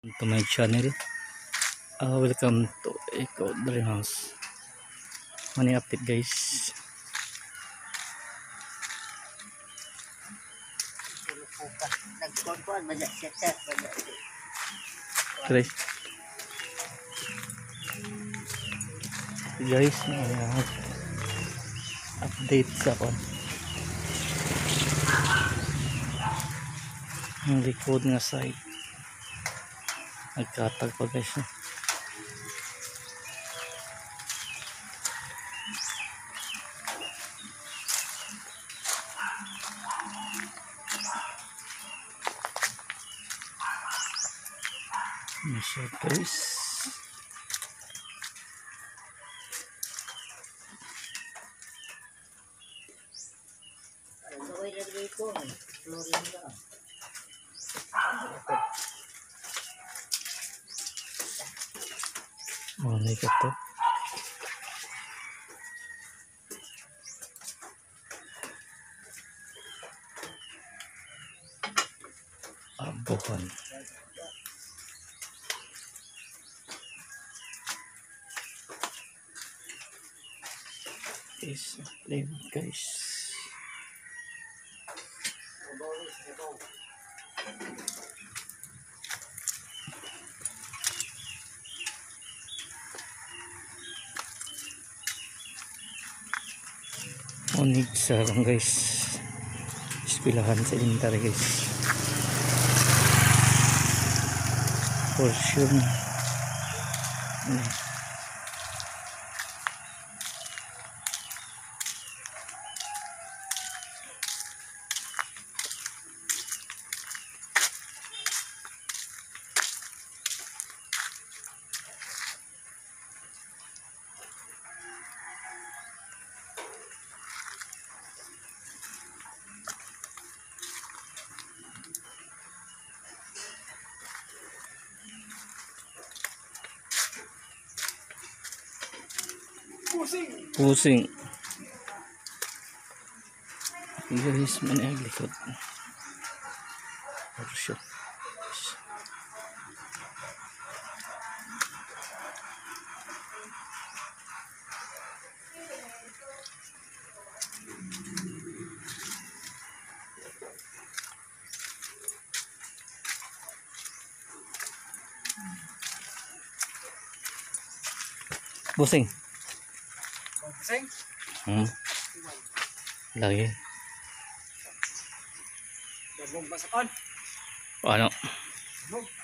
To my channel. Welcome to Eco Dream House. Money update, guys. Guys, guys, update sa kon ang likod nga side. Nagkatag pa, guys, no? Ano siya, guys? Oh, may to. Abuhan. Guys, guys. Unig sa akong, guys. Eskwelahan sa elementary, guys. Portion. Ano? Pusing. Guys, man ang likod. Portion. Busing. Busing? Lagi. Dabog ba sa kon? Ano? Dabog.